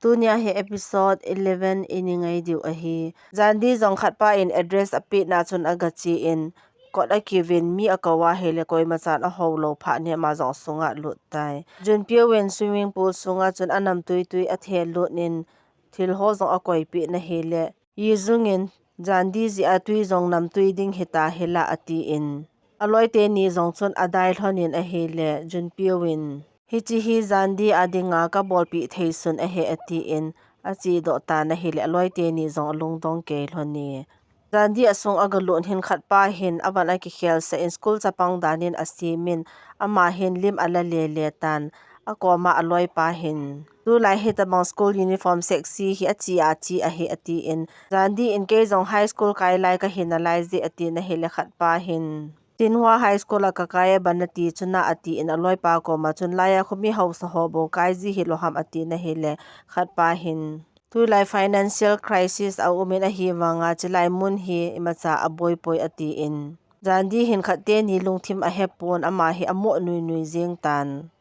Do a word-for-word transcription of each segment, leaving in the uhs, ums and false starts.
Tunia hi episode eleven i ngai diu ahi. Jandi jong khatpa in address apeh na chun aga che in, kot akiven mi akou ahile koima chan ahou lou phat in ama jong asunga alut tai. Junpyo in swimming pool sunga chun anamtui tui athel lut in thil ho jong akoipeh in ahile, Yi Jung in Jandi jeh a tui jong namtui ding hita hila atin, aloi teni jong chun adai lhon in ahile, Junpyo in, hiche hi Jandi a dinga kabolpeh thei sun ahi atin, achedoh tan ahile, aloi teni jong alungdong kei lhon e. Jandi asung aga lut hin khatpa hin avan akikhel sah in school chapang dan in asem in, ama hin lim ala lele tan, akoma aloipa hin, tulai hitabang school uniform sexy hi ache a che ahi atin, Jandi in kei jong high school kai lai kahi nalai je atin ahile khatpa hin, Shinhwa High School a kakai a ban nati chuna atin aloipa koma chun laiya khomi hausa ho bou kai ji hilou ham atin ahile khatpa hin, tulai financial crisis aum in ahivanga chulai mun hi imacha aboipoi atin, Jandi hin khat teni lungthim ahepon ama hi amo nuinui jeng tan.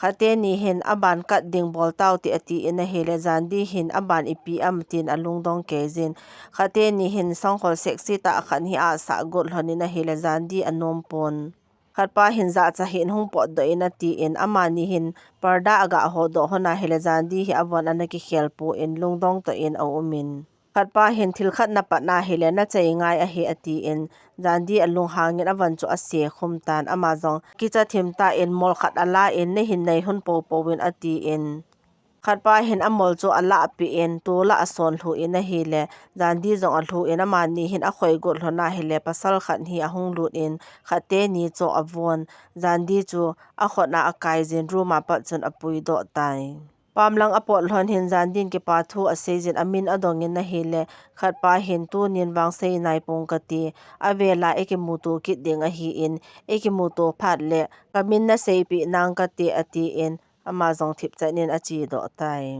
Khat teni hin aban kat ding bol taute atin ahile, Jandi hin aban ipi ham tin alungdong kei jin. Khat teni hin sangkhol sexy tah khat hi asah got lhon in ahile, Jandi anom pon. Khatpa hin jahcha hin hung potdoh in atin, amani hin parda aga hodoh lhon ahile, Jandi hi avon ana kikhel pon lungdong toh in aum in. Khatpa hin thil khat napat na hile nachai ngai ahi atin, Jandi alunghang in avan chu ase khum tan, ama jong kicha thim tah in mol khat ala in, nahin nei lhon poupou in atin, khatpa hin amol chu alahpeh in, tol a ason lhu in ahile, Jandi jong alhu in amani hin akhoi got lhon ahile, pasal khat hi ahung lut in, khat teni chu avon, Jandi chu akhut a akai jin room a pat chun apuidoh tai. Pamlang apot lhon hin Jandi in kipa thu asei jin amin adong in ahile, khatpa hin tunin vang sei nai pong kati, avela ikimuto kit ding ahin, ikimuto phat le kamin naseipeh nang kati atin, ama jong thipchan in achedoh tai.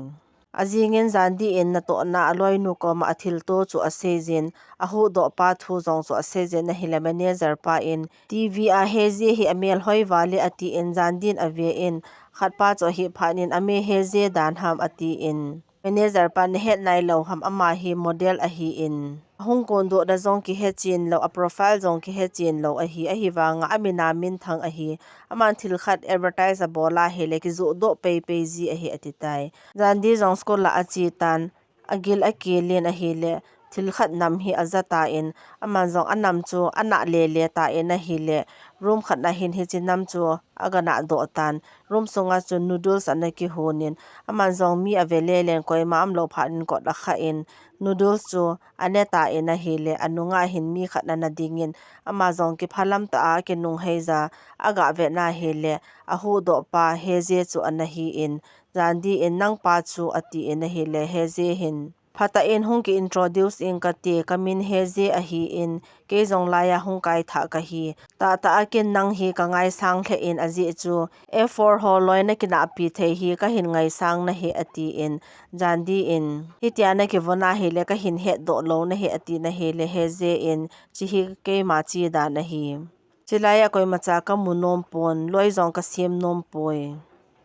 Ajing in Jandi in natohna aloinu koma athilto chu asei jin, ahuhdoh pa thu jong chu asei jin ahile, manager pa in, TV a Heze hi amel hoi vale atin, Jandi in ave in, khatpa chu ahi phat in, ame Heze dan ham atin, manager pa nahet nailou ham, ama hi model ahin, ahung kondoh na jong kihechen lou, a profile jong kihechen lou ahi, ahivanga amin a minthang ahi, aman thil khat advertise abol ahile kijohdoh peipei ji ahi ati tai. Jandi jong school a ache tan, agil akel in ahile, thil khat nam hi aja tan, aman jong anam chu ana lele tan ahile, room khat a hin hiche nam chu aga nahdoh tan, room sunga chun noodles ana kihon in, aman jong mi ave lelen koima umlou phat in kot akha in, noodles chu ane tan ahile, anunga hin mi khat ana ding in, ama jong kiphalam tah a akinunghei ja, aga vet na hile, ahuhdoh pa Heze chu ana hin, Jandi in nangpa chu atin ahile, Heze hin, phatah in hung ki introduce ing kati, kamin Heze ahin, kei jong laiya hung kaithah kahi, tahtah a ken nang hi kangaisang lheh in ajeh chu, F four ho loi nakinahpi thei hi kahin ngaisang nahi atin, Jandi in, hitia nakivon ahile kahin hetdoh lou nahi atin ahile, Heze in, chehi keima che dan ahi. Chulaiya koimacha kamu nom pon, loi jong kasem nom poi.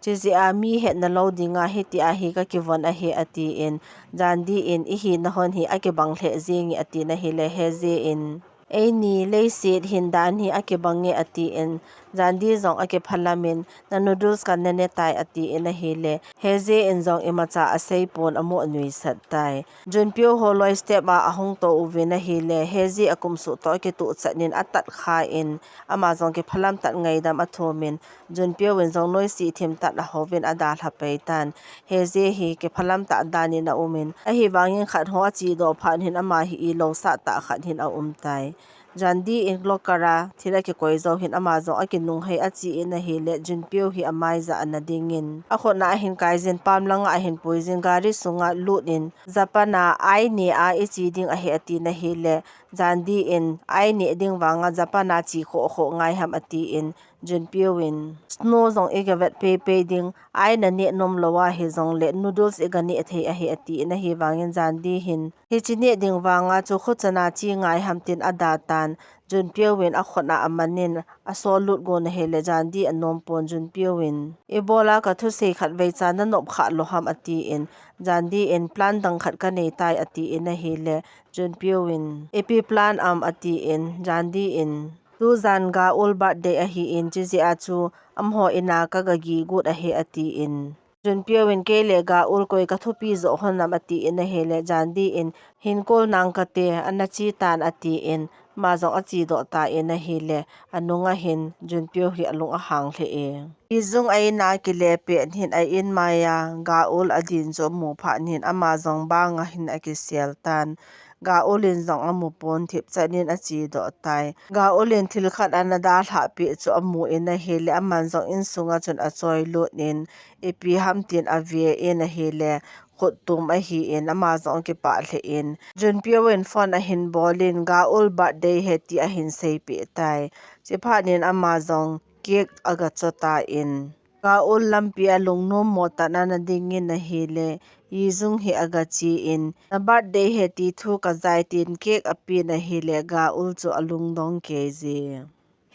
Chujeh a mi hetna lou dinga hitia hi kakivon ahi atin, Jandi in, ihi nahon hi akibang lheh jenge atin ahile, Heze in, eini leiset hin dan hi akibang e atin, Jandi jong akiphalam in, na noodles kanane tai atin ahile, Heze in jong imacha asei pon amo nuisat tai. Junpyo ho loi step a ahung tou uvin ahile, Heze akum suh toh akituh chan in atat kha in, ama jong kiphalam tah ngaidam athum in, Junpyo in jong noise thim tah ahouvin adalha pai tan. Heze hi kiphalam tah dan in aum in, ahivangin khat ho achedoh phat hin ama hi ilou sah tah khat hin aum tai. Jandi in locker a thil akikoi jou hin ama jong akinunghei achen ahile, Junpyo hi amai jah a ana ding in, akhut a ahin kai jin, pam langa ahin pui jin, gari sunga lut in, Japan a ai neh a iche ding ahi atin ahile, Jandi in, ai neh ding vanga Japan a che khoh khoh ngai ham atin, Junpyo in, snow jong i ga vet pei pei ding, ai na neh nom lou a hi jong le noodles i ga neh thei ahi, a ti in ahi vangin Jandi hin, hichi neh ding vang a chu khuchan a chi ngai ham tin a da tan, Junpyo in a khut a a man in a sol lut gon ahi le Jandi a nom pon Junpyo in, i bol a ka thusei khat vei cha na nop kha lou ham a ti in, Jandi in plan dang khat ka nei tai a ti in ahi le, Junpyo in, ipi plan am a ti in, Jandi in, tujan Ga Eul birthday ahi in, chi jeh a chu amaho in a ka ga gi got ahi a ti in, Junpyo in, kei le Ga Eul koi ka thupi jo hon am a ti in ahi le, Jandi in, hin kol nang ka te, ana chi tan a ti in, ama jong a chi doh ta in ahi le, a nung a hin, Junpyo hi a lung a hang lheh e. Yi Jung a in a kile pet hin a in mai a, Ga Eul a din chu a mu phat hin ama jong bang a hin a kisel tan. Ga Eul in jong a mu pon thip chan in a chi doh tai. Ga Eul in thil khat ana dalhah peh chu a mu in ahi le, aman jong insung a chun a choi lut in, ipi ham tin a ve in ahi le, khut tum ahi in, ama jong kipah lheh in. Junpyo in phone a hin bol in, Ga Eul birthday ahi ti a hin sei peh tai. Chi phat in ama jong cake a ga cho ta in, Ga Eul lampi a lungnom mo tah in ana ding in ahi le, Yi Jung hi a ga chi in, na birthday ahi ti thu ka jai tin cake a pen ahi le, Ga Eul chu a lungdong kei je.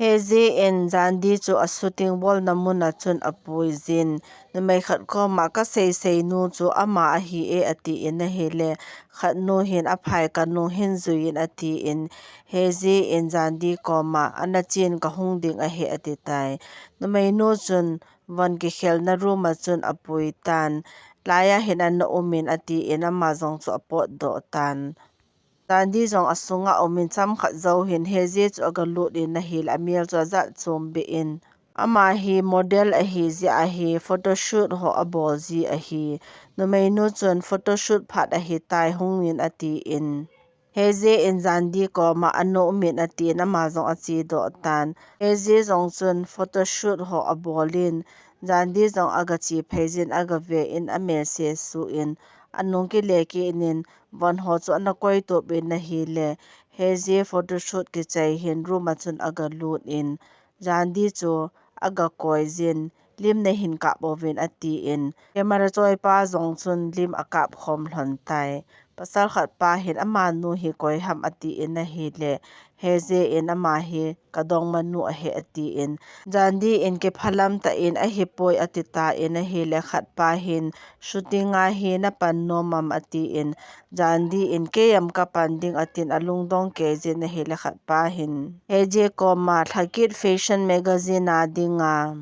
Hye Jae in Jandi chu a shooting bolna mun a chun a pui jin, numei khat kom a ka sei sei nu chu ama ahi e a ti in ahi le, khat nu hin a phai ka nung hin jui in a ti in, Hye Jae in Jandi kom a, ana chin ka hung ding ahi a ti tai. Numei nu chun von kikhelna room a chun a pui tan. Lai a hin ana um in a ti in ama jong chu a pot doh tan. Jandi jong a sung a um in cham khat jou hin Hye Jae chu a ga lut in ahi le a mel chu a jat chom beh in. Ama hi model ahi jeh a hi photoshoot ho a bol ji ahi. Numei nu chun photoshoot phat ahi tai hung in a ti in. Hye Jae in Jandi kom a ana um in a ti in ama jong a chi doh tan. Hye Jae jong chun photoshoot ho a bol in Jandi jong a ga chi phei jin a ga ve in a mel se su in a nung kile kit in von ho chu ana koi tup in ahi le Hye Jae photoshoot kichai hin room a chun a ga lut in Jandi chu a ga koi jin, lim nei hin kap uvin a ti in, camera choi pa jong chun lim a kap khom lhon tai. Pasal khat pa hin ama nu hi koi ham a ti in ahi le, Hye Jae in ama hi ka dongma nu ahi a ti in, Jandi in kiphalam tah in ahi poi a ti ta in ahi le, khat pa hin shooting a hi na pan nom am a ti in, Jandi in kei am ka pan ding a tin a lungdong kei jin ahi le, khat pa hin Hye Jae kom a Thakit Fashion Magazine a ding a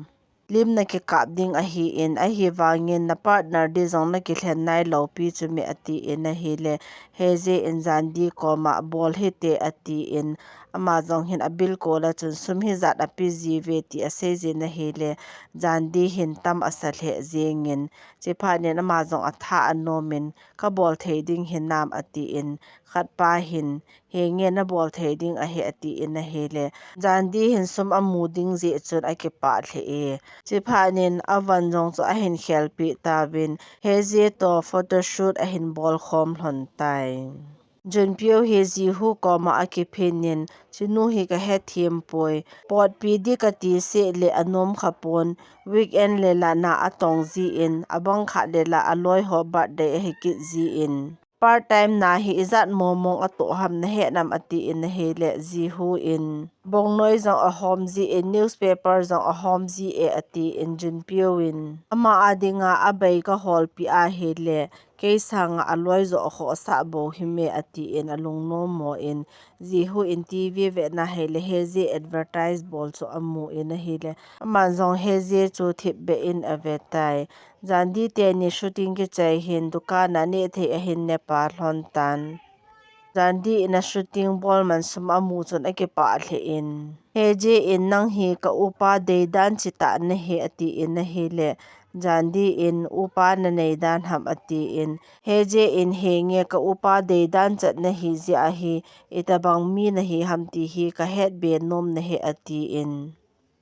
lim na kikap ding ahi in, ahi vangin na partner di jong na kilhen nai lou pi chu me a ti in ahi le, Hye Jae in Jandi kom a bol hite a ti in, ama jong hin a bilkol a chun sum hi jat a pe ji ve ti a sei jin ahi le, Jandi hin tam a sa lheh jeng in, chi phat in ama jong a tha a nom in, ka bol thei ding hinam a ti in, khat pa hin, henge na bol thei ding ahi a ti in ahi le, Jandi hin sum a mu ding jeh chun a kipah lheh e. Chi phat in a von jong chu a hin khel pi ta vin, Hye Jae to photoshoot a hin bol khom lhon tai. Junpyo hi Jihu kom a a kiphin in, chinu hi ka hethem poi, potpi di ka ti se le a nom kha pon, weekend le la na a tong ji in, a bang khat le la a loi ho birthday ahi kit ji in. Part time na hi ijat momong a toh ham na he nam a ti in ahi le Jihu in. Bongnoi jong a hom ji in, newspaper jong a hom ji e a ti in Junpyo in. Ama a ding a a bei ka hol pi ahi le, kei sang a a loi jo a kho a sa bo hi me a ti in a lungnom mo in. Jihu in T V ve na hei le Hye Jae advertise bol chu a mu in ahi le. Aman jong Hye Jae chu thip be in a ve tai. Jandi teni shooting kichai hin dukan a neh thei a hin ne pa lhon tan. Jandi in a shooting bol man sum a mu chun a kipah lheh in. Hye Jae in nang hi ka upa dei dan chi ta na hi a ti in ahi le. Jandi in upa na nei dan ham a ti in. Hye Jae in henge ka upa dei dan chat na hi jeh a hi. Ita bang mi na hi ham ti hi ka het be nom na hi a ti in.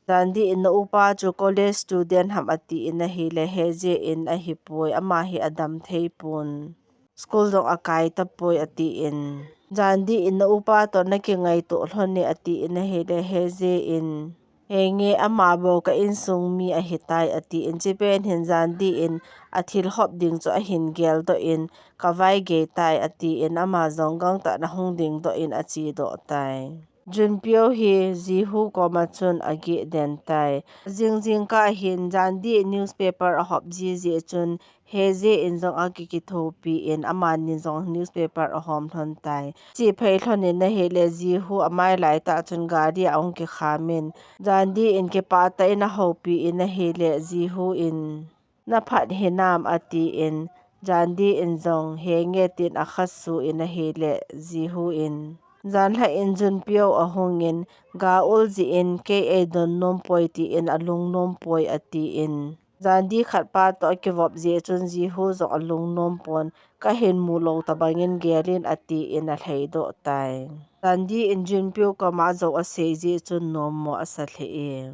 Jandi in na upa chu college student ham a ti in ahi le, Hye Jae in ahi poi, ama hi a dam thei pon. School jong a kai ta poi a ti in. Jandi in na upa to na kingaito lhon e a ti in ahi le, Hye Jae in. Henge ama bou ka insung mi ahitai, atin, chipet hin Jandi in athil hop ding chu ahin geldoh in, ka vai gei tai, atin, ama jong gangtah in ahung dingdoh in achedoh tai. Junpyo hi Jihu koma chun ageh den tai. Jing jingkah hin Jandi in newspaper ahop jiji chun Heje in jong akikithopi in amani jong newspaper ahom lhon tai. Chephei lhon in ahile Jihu amai laitah chun gari a ahung kikham in Jandi in kipah tah in ahoupi in ahile Jihu in, "Na phat hinam?" atin, Jandi in jong, "Henge," tin akhasu in ahile Jihu in, "Janhla in Junpyo ahung in, ga ul jeh in kei eidon nom poi," tin alung nom poi, atin. Jandi khatpa toh akivop jeh chun Jihu jong alung nom pon, "Ka hin mu lou tabang in gel in," atin alheidoh tai. Jandi in Junpyo koma ajou asei jeh chun nommo asa lheh e.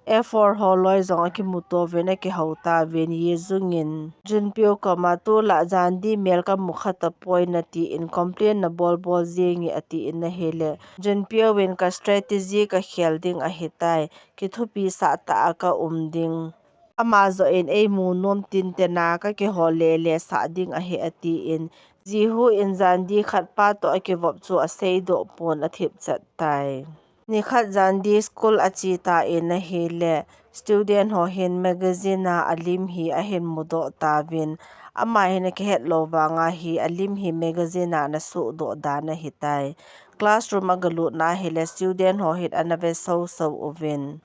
F four holoi jong akimuto uvin akihou tauvin, Yejung in Junpyo koma, "Tulai Jandi mel kamu kha tapoi, natin complain nabol bol jing e," atin ahile Junpyo in, "Ka strategy kakhel ding ahitai, kithupi sah tah a kaum ding. Ama joh in eimu nom tinten a kakihol lele sah ding ahi," atin, Jihu in Jandi khatpa toh akivop chu aseidoh pon athipchet tai. Nikhat Jandi school ache tan ahile, student ho hin magazine a alim hi ahin mudoh tauvin, ama hin akihet lou vanga hi alim hi magazine a ana suhdoh dan ahitai. Classroom agalutna ahile student ho hin ana ve soso uvin.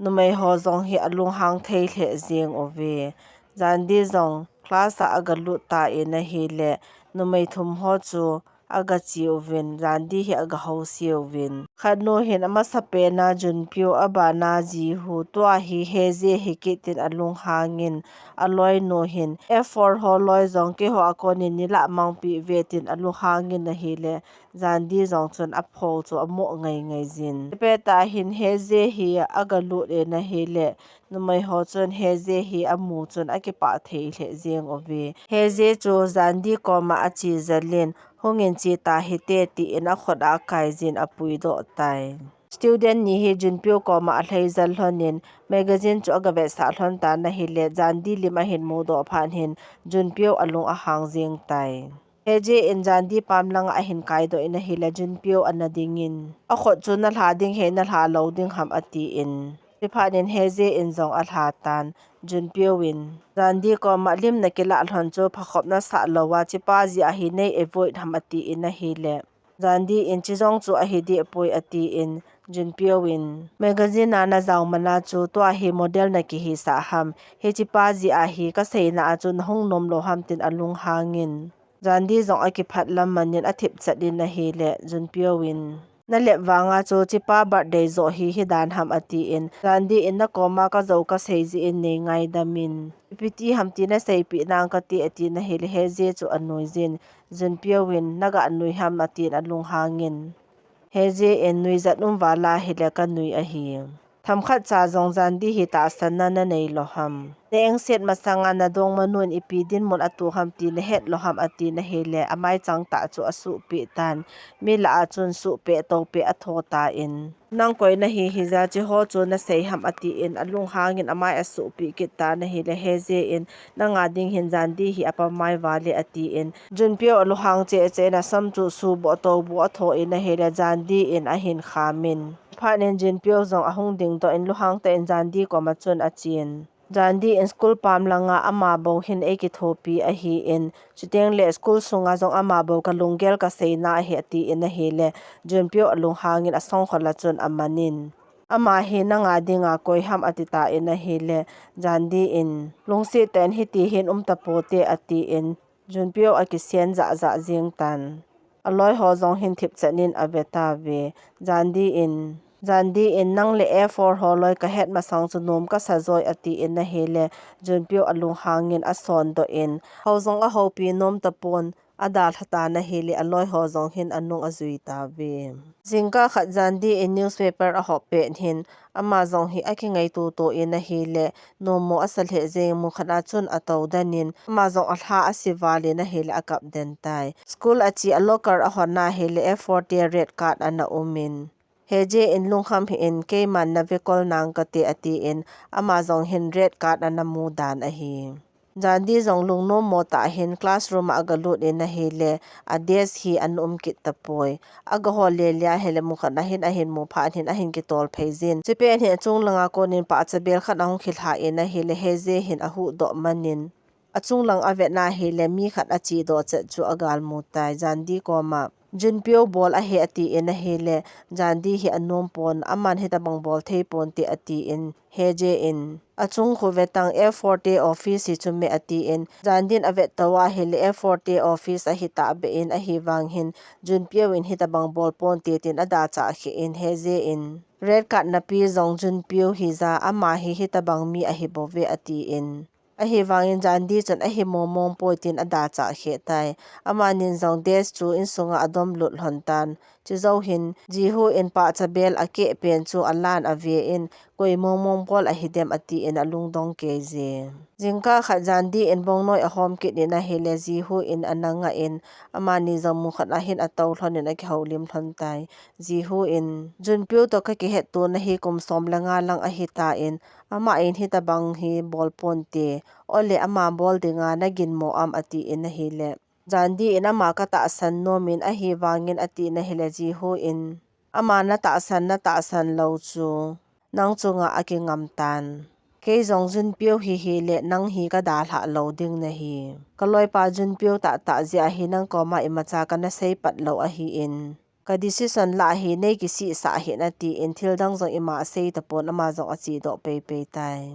Numei ho jong hi alunghang thei lheh jeng uve. Jandi jong class a agalut tan ahile, numei thum ho chu agache uvin, Jandi hi agahouse uvin. Khatnu hin amasapen a Junpyo, abana Jihu, tua hi Heje hi kit tin alunghang in, aloinu hin F four holoi jong keiho a kon in neilah mangpeh uve tin alunghang in ahile, Jandi jong chun apho chu amoh ngai ngai jin. Chipet tah hin Heje hi agalut in ahile, numei ho chun Heje hi amu chun akipah thei lheh jeng uve. Heje chu Jandi koma ache jel in, "Hung in che tahite," tin akhut a akai jin apuidoh tai. Student ni hi Junpyo koma alhai jel lhon in, magazine chu agavetsah lhon tan ahile, Jandi lim ahin mudoh phat hin, Junpyo alung ahang jeng tai. Heje in Jandi pam langa ahin kaidoh in ahile, Junpyo ana ding in, "Akhut chu nalha ding ham, nalha lou ding ham?" atin. Chuphat in Heje in jong alha tan, Junpyo in, "Jandi koma lim nakilah lhon chu phakhop nasah lou a, chepa jeh a hi nei avoid ham?" atin ahile, Jandi in, "Chejong chu ahi dehpoi," atin, Junpyo in, "Magazine a najao man a chu tua hi model nakihisah ham? Hichepa jeh a hi kaseina a chu nahung nom lou ham?" tin alunghang in, Jandi jong akiphat lam man in athipchet in ahile, Junpyo in, "Nalep vanga chu chepa birthday joh hi hidan ham?" atin, Jandi in, "Nakoma kajou kasei jeh in nei ngaidam in, ipiti ham ti naseipeh nang kati," atin ahile, Heje chu anui jin, Junpyo in, "Naga nui ham?" atin alunghang in, Heje in, "Nuijat um vala hile kanui ahi. Themkhat cha jong Jandi hi tahsanna nanei lou ham? Na engset masanga nadongmanu in ipi dinmun atoh ham ti nahet lou ham?" atin ahile, amaichang tah chu asuhpeh tan, mi lah a chun suhpeh toupeh atho tan, "Nang koi nahi hija, cheho chu nasei ham?" atin alunghang in amai asuhpeh kit tan ahile, Heje in, "Nanga ding hin Jandi hi apamai vale," atin, Junpyo alunghang cheh cheh in asam chu suboh toboh atho in ahile, Jandi in ahin kham in, phat in Junpyo jong ahung dingdoh in lunghang tah in Jandi koma chun achen, "Jandi in school pam langa ama bou hin eikithopi ahin, chuteng le school sunga jong ama bou kalunggel kaseina ahi," atin ahile, Junpyo alunghang in asongkhol a chun aman in, "Ama hi nanga dinga koi ham?" ati tan ahile, Jandi in, "Lungset tah in hiti hin um tapote," atin, Junpyo akisen jahjah jeng tan. Aloi ho jong hin thipchet in ave tauve. Jandi in, Jandi in, "Nang le F four holoi kahet masang chu nom kasa joi," atin ahile, Junpyo alunghang in asondoh in, hou jong ahoupi nom tapon, adalha tan ahile, aloi ho jong hin anung ajui tauve. Jingkah khat Jandi in newspaper ahop pet hin, ama jong hi akingaito to in ahile, nommo asa lheh jeng, mun khat a chun atou den in, ama jong alha ase val in ahile, akap den tai. School ache a locker ahon ahile, F four te red card ana um in, Heje in lungkham hih in, keiman na vekol nang kate, ati in, ama jong hin red card ana mu dan ahi. Jandi jong lungnom mo tah hin classroom a aga lut in ahile, a desk hi ana um kit tapoi. Aga hol le le ahile mun khat a hin ahin mu phat hin ahin kitol phei jin. Chupet hin achung langa konin pahcha bel khat ahung khilha in ahile, Heje hin ahuhdoh manin achung lang avet na ahile, mi khat achedoh chet chu agal mu tai, Jandi koma. Junpyo bol ahi ati in ahile, Jandi hi anom pon, aman hitabang bol thei ponte ati in, Heje in, achung khu vetang F four te office hi chu me ati in, Jandi in avet tou ahile, F four te office ahi tahbeh in, ahivang hin, Junpyo in hitabang bol ponte tin adachah kheh in, Heje in, red card napi jong Junpyo hija, ama hi hitabang mi ahi bouve ati in. Ahivangin Jandi chun ahi momong poi tin adachah kheh tai. Amanin jong desk chu insunga adom lut lhon tan. Chujou hin, Jihu in pahcha bel akeh pen chu alan ave in, koi momong bol ahi dem ati in alungdong kei je. Jingkah khat Jandi in bongnoi ahom kit in ahile, Jihu in ana ngah in, amani jong mun khat a hin atou lhon in akihoulim lhon tai. Jihu in, Junpyo toh kakihet tona hi kum som le nga lang ahi tan, ama in hitabang hi bol ponte, ole ama bol dinga nagin mo am ati in ahile, Jandi in ama katahsan nom in ahivangin ati in ahile, Jihu in, ama natahsan, natahsan lou chu nang chunga akingam tan. Kei jong Junpyo hi hile nang hi kadalhah lou ding nahi. Kaloipa Junpyo tahtah jeh a hi nang koma imacha kana seipat lou ahin, ka decision lah hi nei kisihsah hih in ati in, thil dang jong ima asei tapon, ama jong achedoh peipei tai.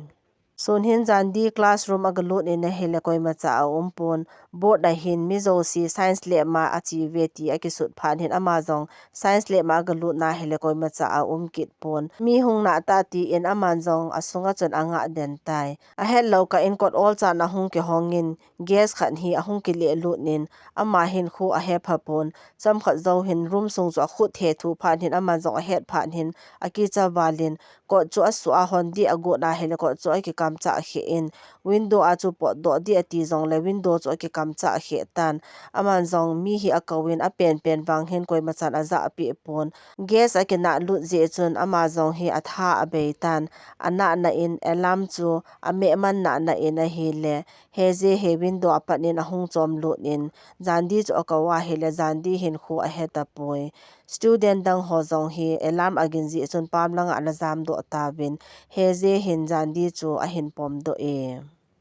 Sun hin Jandi classroom aga lut in ahile, koimacha aum pon. Board a hin mi jouse science lab ma ache uve ti akisut phat hin, ama jong science lab ma aga lut na ahile, koimacha aum kit pon. Mi hung nahta ati in, aman jong asunga chun angah den tai. Ahet lou kah in kot olchan ahung kihong in, gas khat hi ahung kileh lut in, ama hin khu ahepha pon. Chomkhat jou hin room sung chu akhut hethu phat hin, aman jong ahet phat hin, akicha val in, kot chu asuh a hon dih agot na ahile, kot chu akikamchah kheh in, window a chu potdoh dih ati jongle, window chu akikamchah kheh tan. Aman jong mi hi akou in, apenpen vang hin koimachan ajahpeh pon. Gas akinah lut jeh chun, ama jong hi atha abei tan. Anah nah in, alarm chu ameh man nah nah in ahile, Heje hi window apat in ahung chom lut in, Jandi chu akou ahile, Jandi hin khu ahetapoi. Student dang ho jong hi alarm agin jeh chun pam langa ana jamdoh tauvin, Heje hin Jandi chu ahin pomdoh e.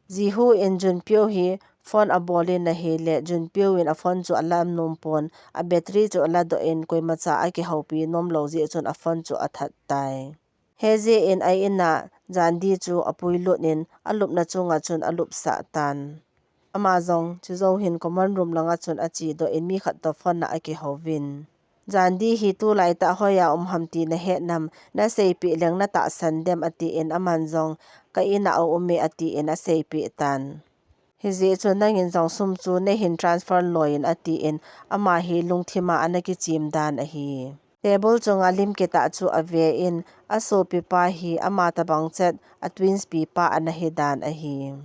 Jihu in Junpyo hi phone abol in ahile, Junpyo in aphone chu alam nom pon, a battery chu aladoh in, koimacha akihoupi nom lou jeh chun aphone chu athat tai. Heje in a-in a Jandi chu apuilut in, alupna chunga chun alupsah tan. Ama jong chujou hin common room langa chun achedoh in, mi khat toh phone a akihouvin, Jandi hi tulaitah hoiya um ham ti nahet nam, naseipeh leng natahsan dem ati in, aman jong ka-in a aume ati in aseipeh tan. Hijeh chun nangin jong sum chu neihin transfer loi in ati in, ama hi lungthima ana kichim dan ahi. Table chunga lim kitah chu ave in, asopipa hi ama tabang chet a twins pipa ana hidan ahi.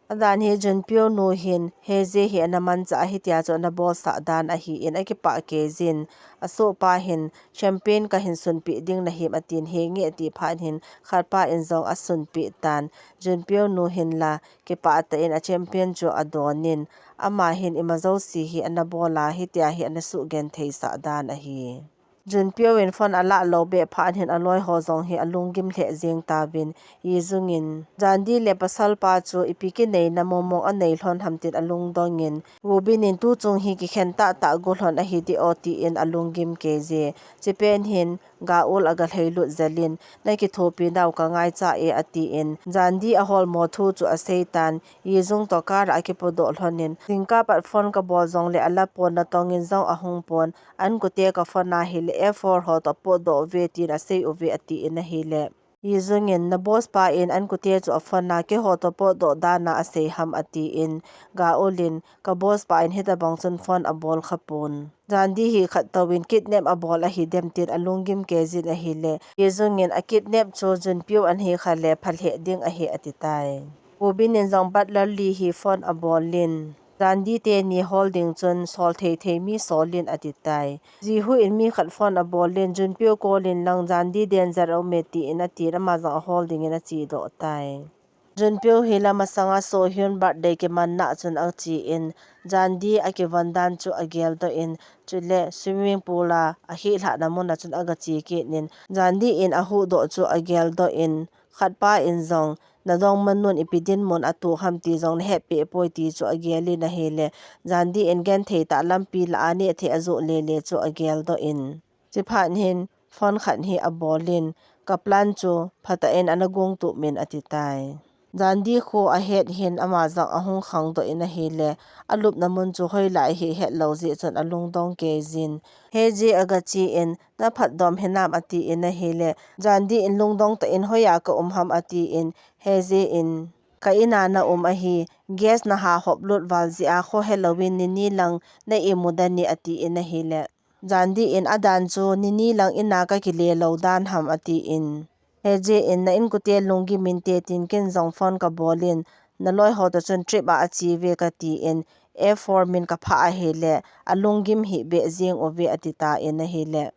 Adan hi Junpyo nu hin Heje hi ana manchah a, hitia chu ana bolsah dan ahi in akipah kei jin, asohpa hin champagne kahin sunpeh ding nahim atin, henge ati phat hin khatpa in jong asunpeh tan. Junpyo nu hin la kipah tah in a champagne chu adon in, ama hin ima jouse hi ana bol a, hitia hi ana suhgentheisah dan ahi. Junpyo in phone alah lou beh phat hin aloi ho jong hi alunggim lheh jeng tauvin, Yijung in, Jandi le pasalpa chu ipi kineina momong anei lhon ham tin alungdong in, Woobin in tuchung hi kikhen tahtah go lhon ahi dih o ti in alunggim kei je. Chupet hin Gaeul aga lhailut jel in, nakithopi nau kangaicha e ati in, Jandi aholmo thu chu asei tan, Yijung toh car a akipodoh lhon in, jingkah pat phone kabol jongle alapon, natong in jong ahung pon, ankote ka phone ahile F four ho toh potdoh uve tin asei uve ati in ahile, Yijung in, na boss pa in ankote chu aphone a, keiho toh potdoh dan a asei ham ati in, Gaeul in, ka boss pa in hitabang chun phone abol khapon. Jandi hi khat touvin kidnap abol ahi dem tin alunggim kei jin ahile, Yijung in, akidnap chu Junpyo ana hi khale phalheh ding ahi ati tai. Woobin in jong butler Lee hi phone abol in, Jandi teni hol ding chun sol thei thei mi sol in ati tai. Jihu in mi khat phone abol in, Junpyo call in lang, Jandi danger a um e, tin atin ama jong ahol dingin achedoh tai. Junpyo hi la masanga Sohyun birthday kimanna chun ache in, Jandi akivon dan chu ageldoh in, chule swimming pool a ahihlahna mun a chun agache kit in, Jandi in ahuhdoh chu ageldoh in, khatpa in jong, nadongma nun ipi dinmun atoh ham ti jong nahetpeh poi ti chu agel in ahile, Jandi in genthei tah lampi lah a nehthei ajoh lele chu ageldoh in, chuphat hin phone khat hi abol in, ka plan chu phatah in ana gong tup in ati tai. Jandi khu ahet hin ama jong ahung khangdoh in ahile, alupna mun chu hoilai hi hetlou jeh chun alungdong kei jin. Heje agache in, na phatdom hinam atin ahile, Jandi in lungdong tah in hoiya ka um ham atin, Heje in, ka in a na um ahi, gas naha hop lut val jeh a kho helou in nini lang na imu dan e atin ahile, Jandi in adan chu nini lang in a kakile lou dan ham atin, Heje in na inkote lunggim inte tin ken jong phone kabol in, naloi ho toh chun trip a ache uve katin, F four min kaphah ahile, alunggim hih beh jeng uve ati tan ahile,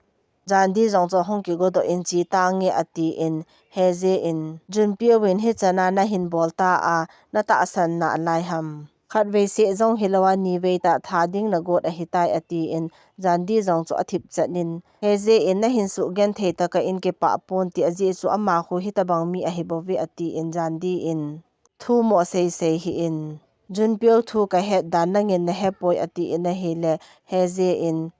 Jandi jong chu ahung kigodoh in, che tange atin, Heje in, Junpyo in hichan a nahin bol ta a, natahsan nalai ham. Khatvei seh jong hilou a nivei tah tha ding nagot ahitai atin, Jandi jong chu athip chan in, Heje in nahin sugenthei tah a in kipah pon ti ajeh chu ama khu hitobang mi ahi bouve atin, Jandi in, thu mo seisei hih in, Junpyo thu kahet dan nangin nahepoi atin ahile, Heje in,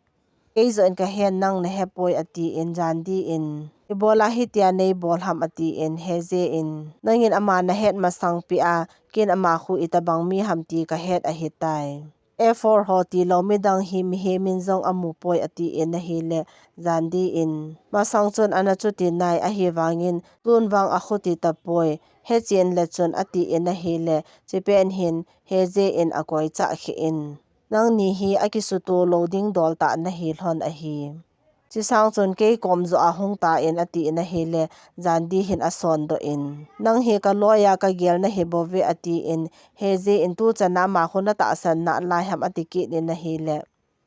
kei joh in kahen nang nahepoi atin, Jandi in, ibola hitia neibol ham atin, Heje in, nangin ama nahet masang peh a, ken ama khu itobang mi ham ti kahet ahitai. F four ho tilou midang hi mihem in jong amu poi atin ahile, Jandi in, masang chun ana chuti nai ahivangin, tun vang akhuti tapoi, hechen le chun atin ahile, chupet hin, Heje in akoi chah kheh in, nangni hi akisuto lou ding dol tah nahi lhon ahi. Chusang chun kei kom joh a hung tan atin ahile, Jandi hin asondoh in, nang hi kaloi a kagel nahi bouve atin, Heje in tuchan a ama khu natahsan nalai ham ati kit in ahile,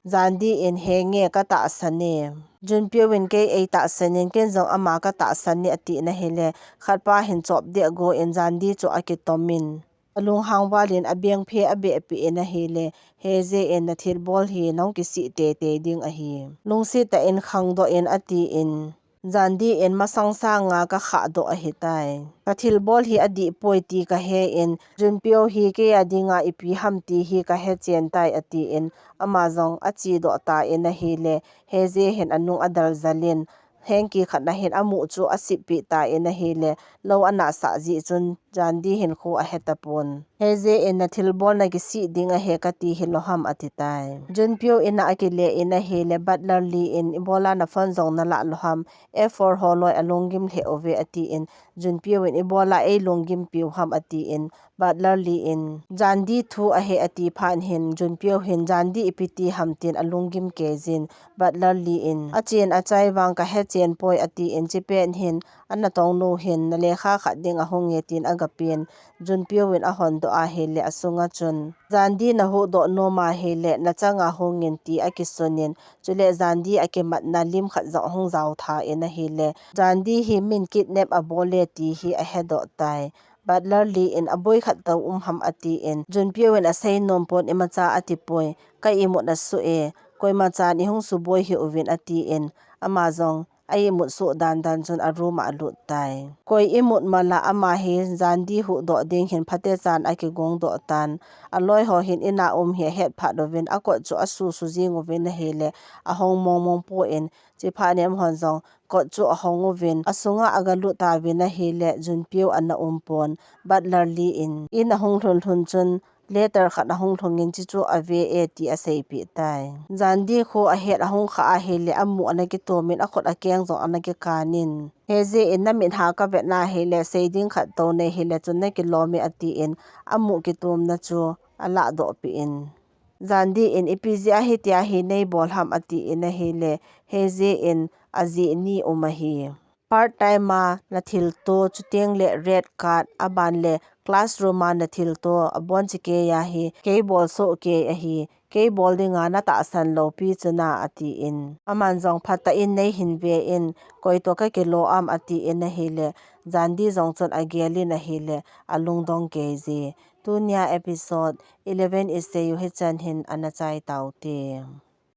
Jandi in, henge katahsan e. Junpyo in kei eitahsan in ken jong ama katahsan e atin ahile, khatpa hin chop deh go in Jandi chu akitom in, alunghang val in abeng phe abeh peh in ahile, Heje in nathilbol hi nahung kisih teitei ding ahi. Lungset tah in khangdoh in atin, Jandi in masang sanga kakhahdoh ahitai. Kathilbol hi adih poi ti kahe in, Junpyo hi kei a dinga ipi ham ti hi kahechen tai atin, ama jong achedoh tan ahile, Heje hin anung adal jal in, hengki khat na hin amu chu asip peh tan ahile, lou anahsah jeh chun, Jandi hin khu ahetapon. Heje in nathilbol nakisih ding ahi kati hilou ham ati tai. Junpyo in a akile in ahile, Butler Lee in, ibola naphone jong nalah lou ham, F four ho loi alunggim lheh uve atin, Junpyo in, ibola eilunggim piu ham atin, Butler Lee in, Jandi thu ahi ati phat hin, Junpyo hin, Jandi ipi ti ham tin alunggim kei jin, Butler Lee in, achen achai vang kahechen poi atin, chupet hin, anatong nu hin, nalekha khat ding ahung e tin agapen, Junpyo in ahondoh ahile asunga chun, Jandi nahuhdoh nom ahile, nachanga hung in ti akisun in, chule Jandi akimatna lim khat jong ahung jao tha in ahile, Jandi hi min kidnap abol e ti hi ahedoh tai. Butler Lee in aboi khat tou um ham atin, Junpyo in asei nom pon imacha atipoi, ka imut asoh e, koimachan ihung suboi hih uvin atin, ama jong a imut soh dan dan chun a room a alut tai. Koi imut mala ama hi Jandi huhdoh ding hin phatechan akigongdoh tan, aloi ho hin in a um hi ahet phat uvin akot chu asusu jing uvin ahile, ahong mong mong poi, chuphat in amahon jong kot chu ahong uvin, asunga agalut tauvin ahile, Junpyo ana um pon, Butler Lee in, in ahung lhun lhun chun, letter khat ahung lhung in, chuchu ave e ti aseipeh tai. Jandi khu ahet ahung khah ahile, amu ana kitom in, akhut akeng jong ana kikan in, Heje in, namit ha kavet na ahile, sei ding khat tou nei hile chun nakilom e atin, amu kitomna chu alahdoh peh in, Jandi in, ipi jeh a hitia hi neibol ham atin ahile, Heje in, ajeh ni um ahi. Part time a na thilto, chuteng le red card, aban le classroom a na thilto, abon chikei ahi, kei bol soh kei ahi, kei bol dinga na tahsan lou pi chu na, atin. Aman jong phatah in nei hin ve in, koi toh ka kilo am, atin ahile, Jandi jong chun agel in ahile, alungdong kei je. Tunia episode eleven i sei u hichan hin ana chai taute.